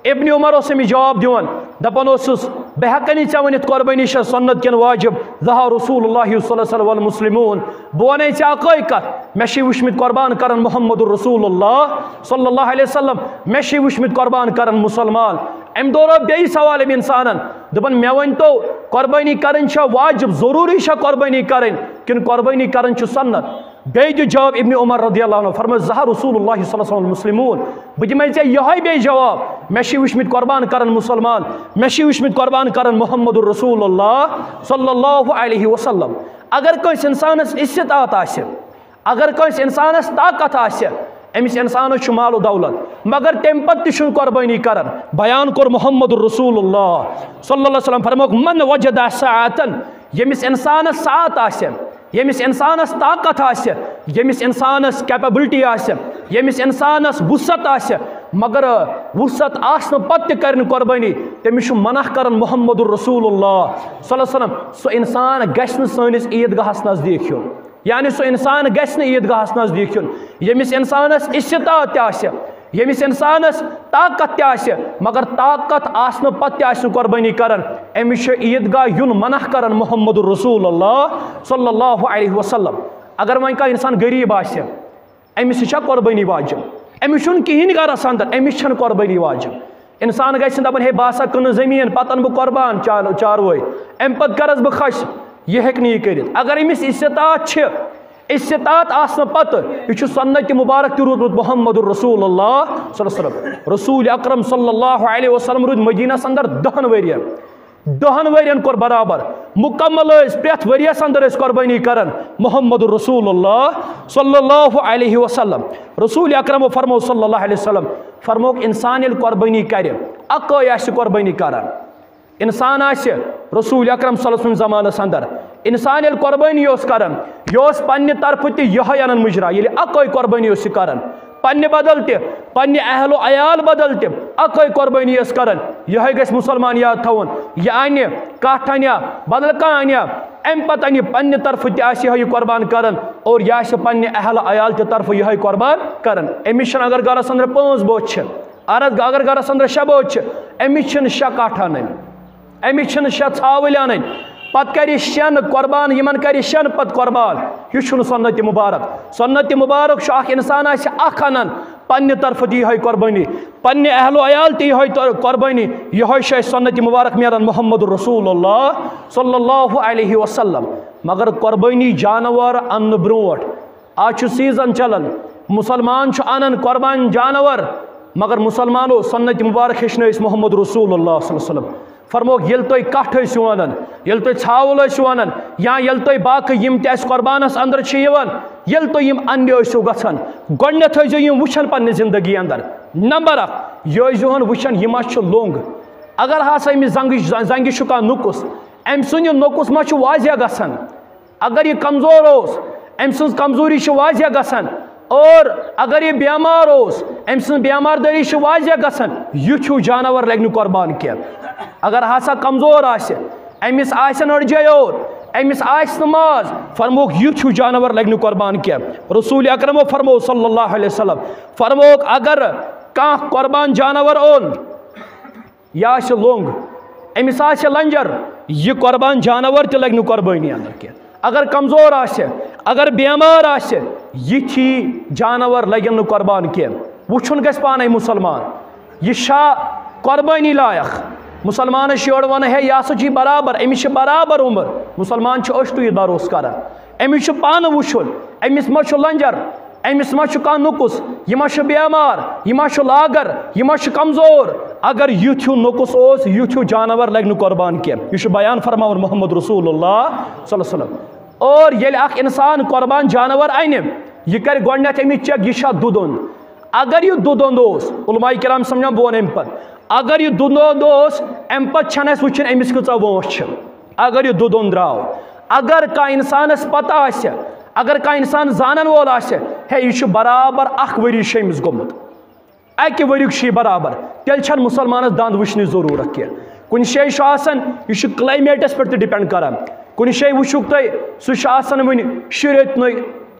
ابن عمر اوس أمِس جواب دِوان، دَپان اوسُس، بہٕ ہٮ۪کہٕ نہٕ ژےٚ ؤنِتھ قۄربٲنی چھا سُنت کِنہٕ واجب، ضحیٰ رسول اللہ صلی اللہ علیہ وسلم والمسلمون۔ بہٕ وَنے ژےٚ اَکٲے کَتھ، مےٚ چھِ وٕچھمٕتۍ قۄربان کَران محمد رسول اللہ صلی اللہ علیہ وسلم، مےٚ چھِ وٕچھمٕتۍ قۄربان کَران مُسلمان۔ اَمہِ دۄہ آو بیٚیہِ سوال أمۍ اِنسانَن، دوٚپُن، مےٚ ؤنۍ تو، قۄربٲنی کَرٕنۍ چھا واجب، ضروٗری چھا قۄربٲنی کَرٕنۍ کِنہٕ قۄربٲنی کَرٕنۍ چھُ سُنت؟ بیٚیہِ دیُت جواب ابن عمر رضی اللہ عنہ، فرمٲو، ضحیٰ رسول اللہ صلی اللہ علیہ وسلم والمسلمون۔ بہٕ دِمے ژےٚ یِہوٚے بیٚیہِ جواب، مےٚ چھِ وٕچھمٕتۍ قۄربان کَران مُسلمان، مےٚ چھِ وٕچھمٕتۍ قۄربان کَران محمد رسول اللہ صلی اللہ علیہ وسلم۔ اگر کٲنٛسہِ اِنسانَس استطاعت آسہِ، اگر کٲنٛسہِ اِنسانَس طاقت آسہِ، أمِس اِنسانَس چھُ مال و دولت، مگر تَمہِ پَتہٕ تہِ چھُنہٕ قۄربٲنی کَران، بیان کوٚر محمد رسول اللہ صلی اللہ علیہ وسلم، فرمووُکھ، من وجد سعة، ییٚمِس اِنسانَس سعت آسہِ، ییٚمِس اِنسانَس طاقت آسہِ، ییٚمِس اِنسانَس capability آسہِ، ییٚمِس اِنسانَس وُسعت آسہِ، مگر وُسعت آسنہٕ پَتہٕ تہِ کَرِ نہٕ قۄربٲنی، تٔمِس چھُ منع کَران محمد رسول اللہ صلی اللہ علیہ وسلم۔ سُہ اِنسان گژھِ نہٕ سٲنِس عیٖدگاہَس نزدیٖک یُن، یعنی سُہ اِنسان گژھِ نہٕ عیٖدگاہَس نزدیٖک یُن، ییٚمِس اِنسانَس استطاعت تہِ آسہِ، ییٚمِس اِنسانَس طاقت تہِ آسہِ، مگر طاقت آسنہٕ پَتہٕ تہِ آسہِ نہٕ قۄربٲنی کَران، أمِس چھُ عیٖدگاہ یُن منع کَران محمد رسول اللہ صلی اللہ علیہ وسلم۔ اگر وۄنۍ کانٛہہ اِنسان غریٖب آسہِ، أمِس تہِ چھا قۄربٲنی واجب؟ أمِس چھُنہٕ کِہیٖنۍ گَرَس اَندَر، أمِس چھَنہٕ قۄربٲنی واجب۔ اِنسان گژھِ نہٕ دَپُن، ہے، بہٕ ہسا کٕنہٕ زٔمیٖن، پَتہٕ اَنہٕ بہٕ قۄربان چار-، چاروٲے، اَمہِ پَتہٕ کَرَس بہٕ خۄش۔ یہِ ہیٚکہِ نہٕ یہِ کٔرِتھ۔ اگر أمِس استطاعت چھِ، استطاعت آسنہٕ پتہٕ، یہِ چھُ سُنتِ مُبارک تہِ روٗدمُت محمد رسول اللہ صلی اللہ علیہ وسلم۔ رسول اکرم صلی اللہ علیہ وسلم روٗدۍ مدینس اندر دہن ؤرین۔ دہن ؤرین کوٚر برابر۔ مکمل ٲسۍ پرٛٮ۪تھ ؤریس اندر ٲسۍ قۄربٲنی کران محمد رسول اللہ صلی اللہ علیہ وسلم۔ رسول اکرم فرمو صلی اللہ علیہ وسلم، فرموکھ، انسان ییٚلہِ قۄربٲنی کرِ، اکٲے آسہِ قۄربٲنی کران۔ انسان آسہِ رسول اکرم صلی اللہ علیہ وسلم زمانس اندر، انسان ییٚلہِ قۄربٲنی اوس کران، یہِ اوس پننہِ طرفہٕ تہِ یِہوٚے انان مُجرا، ییٚلہِ اکٲے قۄربٲنی اوس یہِ کران، پننہِ بدل تہِ، پننہِ اہل و عیال بدل تہِ اکٲے قۄربٲنی ٲس کران۔ یِہوٚے گژھِ مُسلمان یاد تھاوُن، یہِ انہِ کٹھ انیا، بدل کانٛہہ انیا، امہِ پتہٕ انہِ پننہِ طرفہٕ تہِ آسہِ یِہوٚے یہِ قۄربان کران، اور یہِ آسہِ پننہِ اہل عیال تہِ طرفہٕ یِہوٚے قۄربان کران۔ أمِس چھنہٕ، اگر گرس اندر پانٛژھ بٲژ چھِ، عرض، اگر گرس اندر شےٚ بٲژ چھِ، أمِس چھِنہٕ شےٚ کٹھ انٕنۍ، أمِس چھِنہٕ شےٚ ژھاوٕلۍ انٕنۍ۔ پتہٕ کرِ شٮ۪ن قۄربان، یِمن کرِ شٮ۪ن پتہٕ قۄربان۔ یہِ چھُنہٕ سُنتِ مُبارک۔ سُنتِ مُبارک چھُ، اکھ انسان آسہِ اکھ انان، پننہِ طرفہٕ تہِ یِہوٚے قۄربٲنی، پننہِ اہل و عیال تہِ یِہوٚے تر-، قۄربٲنی۔ یِہوٚے چھُ اَسہِ سُنتِ مُبارک میلان محمد رسول اللہ صلی اللہ علیہ وسلم۔ مگر قۄربٲنی جانور اننہٕ برونٛٹھ، آز چھُ سیزن چلان، مُسلمان چھُ انان قۄربان جانور، مگر مُسلمانو سُنتِ مُبارک ہیٚچھنٲوۍ أسۍ محمد رسول اللہ صلی اللہ علیہ وسلم۔ فرمووُکھ، ییٚلہِ تُہۍ کٹھ ٲسِو انان، ییٚلہِ تُہۍ ژھاوُل ٲسِو انان، یا ییٚلہِ تُہۍ باقٕے یِم تہِ اَسہِ قۄربانس اندر چھِ یِوان، ییٚلہِ تُہۍ یِم اننہِ ٲسِو گژھان، گۄڈٕنیتھ ٲسۍزیو یِم وٕچھان پننہِ زندگی اندر۔ نمبر اکھ، یہِ ٲسۍزیو ہن وٕچھان، یہِ ما چھُ لوٚنگ۔ اگر ہسا أمِس زنگہِ، زنگہِ چھُ کانٛہہ نُقُص، أمۍ سُنٛد یہِ نُقُص ما چھُ واضح گژھان؟ اگر یہِ کمزور اوس، أمۍ سٕنٛز کمزوری چھِ واضح گژھان۔ اور اگر یہِ بیمار اوس، أمۍ سٕنٛز بیمار دٲری چھِ واضح گژھان۔ یُتھ ہیوٗ جانور لگہِ نہٕ قۄربان کینٛہہ۔ اگر ہسا کمزور آسہِ، أمِس آسن أڈجے یوت، أمِس آسہِ نہٕ ماز، فرمووُکھ، یُتھ ہیوٗ جانور لگہِ نہٕ قۄربان کینٛہہ۔ رسول اکرمو فرموو صلی اللہ علیہ وسلم، فرمووُکھ، اگر کانٛہہ قۄربان جانور اوٚن، یہِ آسہِ لوٚنگ، أمِس آسہِ لنجر، یہِ قۄربان جانور تہِ لگہِ نہٕ قۄربٲنی اندر کینٛہہ۔ اگر کمزور آسہِ، اگر بیمار آسہِ، یِتھی جانور لگن نہٕ قۄربان کینٛہہ۔ وٕچھُن گژھِ پانے مُسلمان، یہِ چھا قۄربٲنی لایق؟ مُسلمانس چھِ یورٕ ونان، ہے، یہِ ہسا چھُ برابر، أمِس چھِ برابر عمر۔ مُسلمان چھُ ٲٹھوٕے بروسہٕ کران، أمِس چھُ پانہٕ وٕچھُن، أمِس ما چھُ لنجر، أمِس ما چھُ کانٛہہ نُقُص، یہِ ما چھُ بیمار، یہِ ما چھُ لاگر، یہِ ما چھُ کمزور۔ اگر یُتھ ہیوٗ نُقُص اوس، یُتھ ہیوٗ جانور لگہِ نہٕ قۄربان کینٛہہ۔ یہِ چھُ بیان فرماوان محمد رسول اللہ صلی اللہ علیہ وسلم۔ اور ییٚلہِ اکھ انسان قۄربان جانور انہِ، یہِ کرِ گۄڈٕنیتھ أمِس check، یہِ چھا دُدوٚند۔ اگر یہِ دُدوٚند اوس، علماء کرام سمجھان، بہٕ وَنہٕ اَمہِ پتہٕ، اگر یہِ دُدوٚند اوس، اَمہِ پتہٕ چھَنہٕ اَسہِ وٕچھُن أمِس کۭژاہ وٲنٛس چھِ۔ اگر یہِ دُدوٚند درٛاو، اگر کانٛہہ اِنسانَس پَتہ آسہِ، اگر کانٛہہ اِنسان زانَن وول آسہِ، ہے، یہِ چھُ برابر اَکھ ؤری چھُ أمِس گوٚمُت، اَکہِ ؤریُک چھُ یہِ برابر، تیٚلہِ چھَنہٕ مُسلمانَس دَنٛد وٕچھنٕچ ضروٗرت کینٛہہ۔ کُنہِ جایہِ چھُ آسان، یہِ چھُ کلایمیٹس پٮ۪ٹھ تہِ ڈِپینڈ کران۔ کُنہِ جایہِ وٕچھِو تُہۍ، سُہ چھُ آسان وٕنہِ شُرۍ ٲتنُے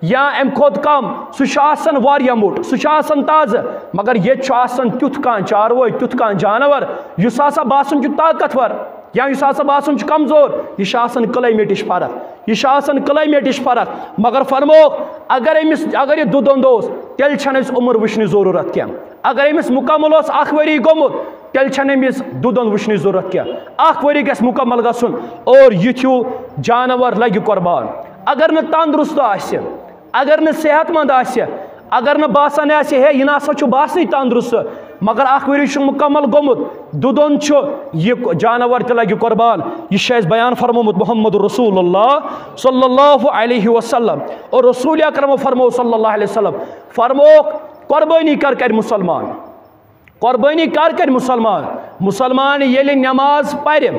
یا اَمہِ کھۄتہٕ کم، سُہ چھُ آسان واریاہ موٚٹ، سُہ چھُ آسان تازٕ، مگر ییٚتہِ چھُ آسان تیُتھ کانٛہہ چاروٲے، تیُتھ کانٛہہ جانور، یُس ہسا باسان چھُ طاقتور یا یُس ہسا باسان چھُ کمزور۔ یہِ چھُ آسان کلایمیٹٕچ فرق، یہِ چھُ آسان کلایمیٹٕچ فرق۔ مگر فرمووُکھ، اگر أمِس، اگر یہِ دُدُن اوس، تیٚلہِ چھَنہٕ اَسہِ عمر وٕچھنٕچ ضروٗرت کینٛہہ۔ اگر أمِس مُکمل اوس اَکھ ؤری گوٚمُت، تیٚلہِ چھَنہٕ أمِس دُدُن وٕچھنٕچ ضروٗرت کینٛہہ۔ اَکھ ؤری گژھِ مُکمل گژھُن، اور یُتھ ہیوٗ جانور لگہِ قۄربان۔ اگر نہٕ تندرست آسہِ، اگر نہٕ صحت مند آسہِ، اگر نہٕ باسان آسہِ، ہے، یہِ نہ سا چھُ باسنٕے تندرست، مگر اَکھ ؤری چھُ مُکمل گوٚمُت، دُدُن چھُ، یہِ جانور تہِ لگہِ قۄربان۔ یہِ چھُ اَسہِ بیان فرمومُت محمد رسول اللہ صلی اللہ علیہ وسلم۔ اور رسول اکرم فرمو صلی اللہ علیہ وسلم، فرمووُکھ، قۄربٲنی کر کرِ مُسلمان؟ قۄربٲنی کر کرِ مُسلمان؟ مُسلمان ییٚلہِ نٮ۪ماز پرِ،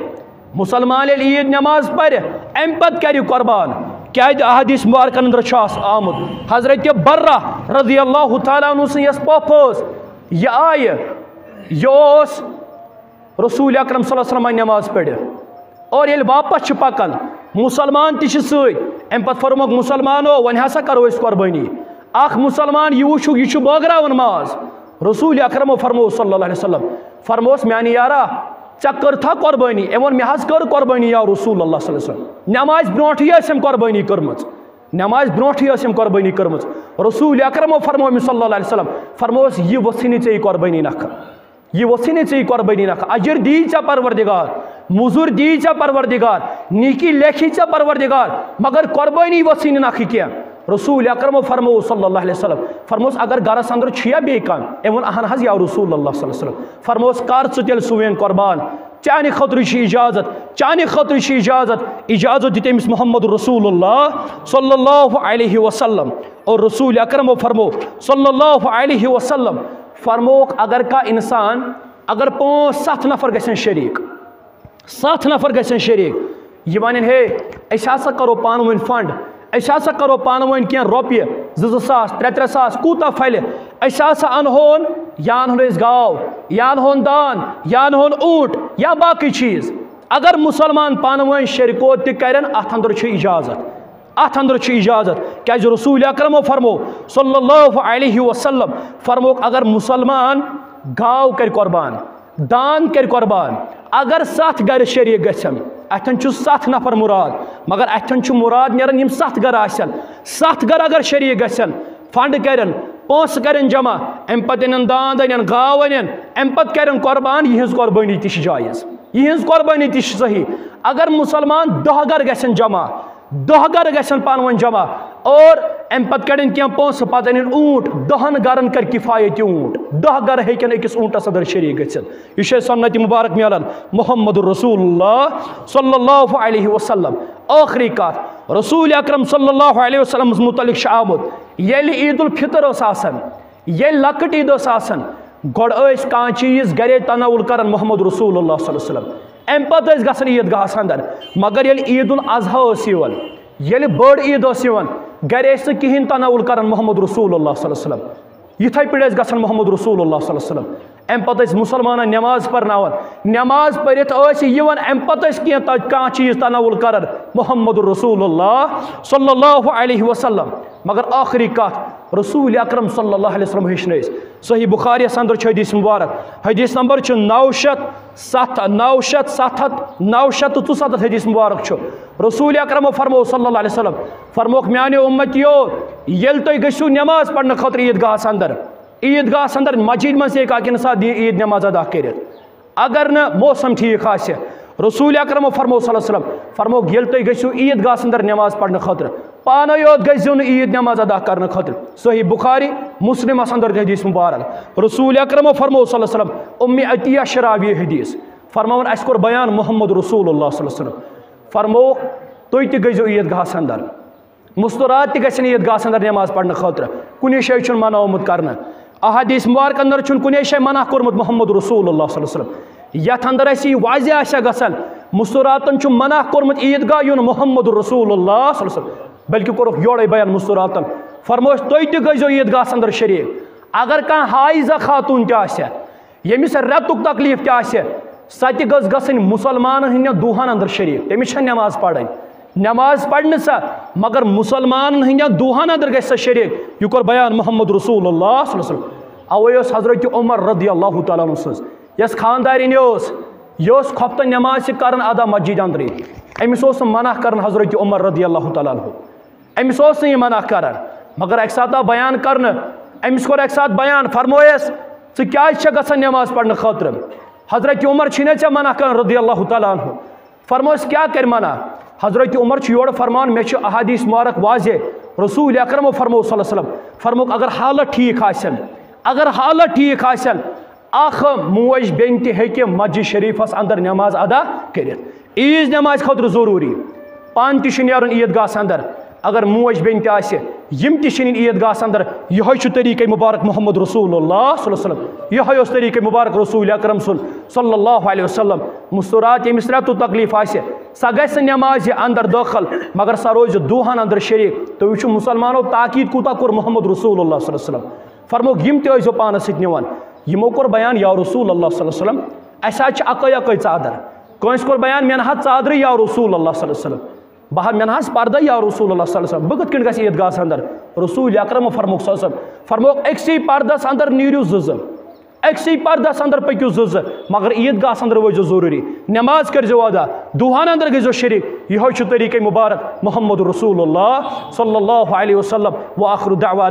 مُسلمان ییٚلہِ عیٖد نٮ۪ماز پرِ، اَمہِ پتہٕ کرِ قۄربان۔ کیازِ؟ احادیث مبارکن اندر چھُ آس-، آمُت، حضرت برہ رضی اللہ تعالیٰ عنہ سٕنٛز یۄس پۄپھ ٲس، یہِ آیہِ، یہِ اوس رسول اکرم صلی اللہ علیہ وسلم نٮ۪ماز پرِ۔ اور ییٚلہِ واپس چھِ پکان، مُسلمان تہِ چھِ سۭتۍ۔ اَمہِ پتہٕ فرمووُکھ، مُسلمانو، وۄنۍ ہسا کرو أسۍ قۄربٲنی۔ اکھ مُسلمان یہِ وٕچھُکھ، یہِ چھُ بٲگراوان ماز۔ رسول اکرمو فرموو صلی اللہ علیہ وسلم، فرمووُس، میانہِ یارا، ژےٚ کٔرتھا قۄربٲنی؟ أمۍ ووٚن، مےٚ حظ کٔر قۄربٲنی یا رسول اللہ صلی اللہ علیہ وسلم۔ نٮ۪مازِ برونٹھٕے ٲس أمۍ قۄربٲنی کٔرمٕژ، نٮ۪مازِ برونٹھٕے ٲس أمۍ قۄربٲنی کٔرمٕژ۔ رسول اکرمو فرموو أمِس صلی اللہ علیہ وسلم، فرمووُس، یہِ وٕژھٕے نہٕ ژےٚ یہِ قۄربٲنی نکھٕ۔ یہِ وٕژھٕے نہٕ ژےٚ یہِ قۄربٲنی نکھٕ۔ اجر دی ژےٚ پروردگار، مُزوٗرۍ دی ژےٚ پروردگار، نیکی لیکھی ژےٚ پروردگار، مگر قۄربٲنی وٕژھٕے نہٕ نکھٕ کینٛہہ۔ رسول اکرمو فرموو صلی اللہ علیہ وسلم، فرمووُس، اگر گرس اندر چھُیا بیٚیہِ کانٛہہ؟ أمۍ ووٚن، اہن حظ یا رسول اللہ صلی اللہ علیہ وسلم۔ فرمووُس، کر ژٕ تیٚلہِ سُہ وین قۄربان، چانہِ خٲطرٕ چھِ اجازت، چانہِ خٲطرٕ چھِ اجازت۔ اجازت دیُت أمِس محمد رسول اللہ صلی اللہ علیہ وسلم۔ اور رسول اکرمو فرموو صلی اللہ علیہ وسلم، فرمووُکھ، اگر کانٛہہ انسان، اگر پانٛژھ ستھ نفر گژھن شریٖک، ستھ نفر گژھن شریٖک، یہِ ونن، ہے، أسۍ ہسا کرو پانہٕ ؤنۍ فنڈ، أسۍ ہسا کرو پانہٕ ؤنۍ کینٛہہ رۄپیہِ، زٕ زٕ ساس، ترٛےٚ ترٛےٚ ساس، کوٗتاہ پھلہِ، أسۍ ہسا انہون، یا انہون أسۍ گاو، یا انہون دان، یا انہون اوٗنٹ، یا باقٕے چیٖز۔ اگر مُسلمان پانہٕ ؤنۍ شریٖکو تہِ کرن، اتھ اندر چھُ اجازت، اتھ اندر چھُ اجازت۔ کیازِ؟ رسول اکرمو فرموو صلی اللہ علیہ وسلم، فرمووُکھ، اگر مُسلمان گاو کرِ قۄربان، دان کرِ قۄربان، اگر ستھ گرِ شریٖک گژھن، اتھن چھُ ستھ نفر مراد، مگر اتھن چھُ مراد نیران یِم ستھ گرٕ آسن۔ ستھ گرٕ اگر شریٖک گژھن، فنڈ کرن، پونسہٕ کرن جمع، امہِ پتہٕ انن داند، انن گاو، انن، امہِ پتہٕ کرن قۄربان، یِہنٛز قۄربٲنی تہِ چھِ جایز، یِہنٛز قۄربٲنی تہِ چھِ صحیح۔ اگر مُسلمان دہ گرٕ گژھن جمع، دہ گرٕ گژھن پانہٕ ؤنۍ جمع، اور امہِ پتہٕ کڑن کینٛہہ پونسہٕ، پتہٕ انن اوٗنٹ، دہن گرن کر کفایت یہِ اوٗنٹ، دہ گرٕ ہیٚکن أکِس اوٗنٹس اندر شریٖک گٔژھِتھ۔ یہِ چھُ اَسہِ سنت مبارک میلان محمد رسول اللہ صلی اللہ علیہ وسلم۔ ٲخری کتھ، رسول اکرم صلی اللہ علیہ وسلمس متعلق چھُ آمُت، ییٚلہِ عید الفطر ٲس آسان، ییٚلہِ لۄکٕٹ عید ٲس آسان، گۄڈٕ ٲسۍ کانٛہہ چیٖز گرے تناول کران محمد رسول اللہ صلی اللہ علیہ وسلم۔ امہِ پتہٕ ٲسۍ گژھان عیٖد گاہس اندر۔ مگر ییٚلہِ عید الاضحیٰ ٲس یِوان، ییٚلہِ بٔڑ عید ٲس یِوان، گرِ ٲسۍ نہٕ کِہینۍ تناول کران محمد رسول اللہ صلی اللہ علیہ وسلم۔ یِتھے پٲٹھۍ ٲسۍ گژھان محمد رسول اللہ صلی اللہ علیہ وسلم۔ امہِ پتہٕ ٲسۍ مُسلمانن نٮ۪ماز پرناوان، نٮ۪ماز پٔرِتھ ٲسۍ یِوان، امہِ پتہٕ ٲسۍ کینٛہہ تہ-، کانٛہہ چیٖز تناول کران محمد رسول اللہ صلی اللہ علیہ وسلم۔ مگر ٲخری کتھ، رسول اکرم صلی اللہ علیہ وسلم ہیٚچھنٲوۍ أسۍ۔ صحیح بخاریس اندر چھُ حدیث مبارک، حدیث نمبر چھُ نو شیٚتھ ستھ، نو شیٚتھ ستھ ہتھ، نو شیٚتھ تہٕ ژُستتھ حدیث مبارک چھُ۔ رسول اکرمو فرموو صلی اللہ علیہ وسلم، فرمووُکھ، میانیو امتیو، ییٚلہِ تُہۍ گٔژھِو نٮ۪ماز پرنہٕ خٲطرٕ عیٖدگاہس اندر، عیٖدگاہس اندر مسجد منٛز ہیٚکہِ اکھ انسان دی عیٖد نٮ۪ماز ادا کٔرِتھ۔ اگر نہٕ موسم ٹھیٖک آسہِ، رسول اکرمو فرموو صلی اللہ علیہ وسلم، فرمووُکھ، ییٚلہِ تُہۍ گٔژھِو عیٖدگاہس اندر نٮ۪ماز پرنہٕ خٲطرٕ، پانے یوت گٔژھۍزیو نہٕ عیٖد نٮ۪ماز ادا کرنہٕ خٲطرٕ۔ صحیح بخاری، مسلمس اندر تہِ حدیث مبارک۔ رسول اکرمو فرموو صلی اللہ علیہ وسلم، ام عطیہ چھِ راوی حدیث، فرماوان، اسہِ کوٚر بیان محمد رسول اللہ صلی اللہ علیہ وسلم، فرمووُکھ، تُہۍ تہِ گٔژھۍزیو عیٖدگاہس اندر۔ مستورات تہِ گژھن عیٖدگاہس اندر نٮ۪ماز پرنہٕ خٲطرٕ، کُنہِ جایہِ چھُنہٕ منع آمُت کرنہٕ۔ احادیث مبارک اندر چھُنہٕ کُنے جایہِ منع کوٚرمُت محمد رسول اللہ صلی اللہ علیہ وسلم۔ یتھ اندر اسہِ یہِ واضح آسہِ ہا گژھان، مستوراتن چھُ منع کوٚرمُت عیٖدگاہ یُن محمد رسول اللہ صلی اللہ علیہ وسلم، بلکہِ کوٚرُکھ یورے بیان مستوراتن۔ فرمووُس، تُہۍ تہِ گٔژھۍزیو عیٖدگاہس اندر شریٖک۔ اگر کانٛہہ حایضہ خاتون تہِ آسہِ، ییٚمِس رٮ۪تُک تکلیٖف تہِ آسہِ، سۄ تہِ گٔژھ گژھٕنۍ مُسلمانن ہٕنٛدٮ۪ن دُہن اندر شریٖک۔ تٔمِس چھےٚ نٮ۪ماز پرٕنۍ، نٮ۪ماز پرِ نہٕ سۄ، مگر مُسلمانن ہٕنٛدٮ۪ن دُہن اندر گژھِ سۄ شریٖک۔ یہِ کوٚر بیان محمد رسول اللہ صلی اللہ علیہ وسلم۔ اوے اوس حضرت عمر رضی اللہ تعالیٰ عنہ سٕنٛز یۄس خاندارِنۍ ٲس، یہِ ٲس خۄفتن نٮ۪ماز تہِ کران ادا مسجد اندرٕے۔ أمِس اوس نہٕ منع کران حضرت عمر رضی اللہ تعالیٰ عنہ۔ أمِس اوس نہٕ یہِ منع کران، مگر اَکہِ ساتہٕ آو بیان کرنہٕ۔ أمِس کوٚر اَکہِ ساتہٕ بیان، فرمویس، "ژٕ کیٛازِ چھےٚ گژھان نٮ۪ماز پرنہٕ خٲطرٕ؟" حضرت عمر چھِنہ ژےٚ منع کران رضی اللہ تعالیٰ عنہ؟ فرموس، "کیٛاہ کرِ منع؟" حضرت عمر چھُ یورٕ فرمان، مےٚ چھُ احادیث مبارک واضح، رسول اکرمو فرمو صلی اللہ علیہ وسلم، فرموک، اگر حالت ٹھیٖک آسن، اگر حالت ٹھیٖک آسن، اکھ موج بیٚنہِ تہِ ہیٚکہِ مسجد شریٖفس اندر نٮ۪ماز ادا کٔرِتھ۔ عیٖد نٮ۪مازِ خٲطرٕ ضروٗری، پانہٕ تہِ چھُ نیرُن عیٖد گاہس اندر۔ اگر موج بیٚنہِ تہِ آسہِ، یِم تہِ چھِ نِنۍ عیٖد گاہس اندر۔ یِہوٚے چھُ طریٖقے مبارک محمد رسول اللہ صلی اللہ علیہ وسلم۔ یِہوٚے اوس طریٖقے مبارک رسول اکرم سُنٛد صلی اللہ علیہ وسلم۔ مستورات، ییٚمِس رٮ۪تُک تکلیٖف آسہِ، سۄ گژھِ نہٕ نٮ۪مازِ اندر دٲخل، مگر سۄ روزِ دُہن اندر شریٖک۔ تُہۍ وٕچھِو، مُسلمانو تاکید کوٗتاہ کوٚر محمد رسول اللہ صلی اللہ علیہ وسلم۔ فرموک، یِم تہِ ٲسۍزیو پانس سۭتۍ نِوان۔ یِمو کوٚر بیان، یا رسول اللہ صلی اللہ علیہ وسلم، اَسہِ حظ چھِ اَکٲے اَکٲے ژادر۔ کٲنٛسہِ کوٚر بیان، مےٚ نہ حظ ژادرٕے یا رسول اللہ صلی اللہ علیہ وسلم۔ بہٕ حظ، مےٚ نہ حظ پردے یا رسول اللہ صلی اللہ علیہ وسلم، بہٕ کِتھ کٔنۍ گژھٕ عیٖد گاہس اندر؟ رسول اکرم فرموک صلی اللہ علیہ وسلم، فرموک، أکسٕے پردس اندر نیٖرِو زٕ زٕ، أکسٕے پردس اندر پٔکِو زٕ زٕ، مگر عیٖد گاہس اندر وٲتۍزیو ضروٗری، نٮ۪ماز کٔرۍزیو ادا، دُہن اندر گٔژھۍزیو شریٖک۔ یِہوٚے چھُ طریٖقے مبارک محمد رسول اللہ صلی اللہ علیہ وسلم۔ وآخر دعوانا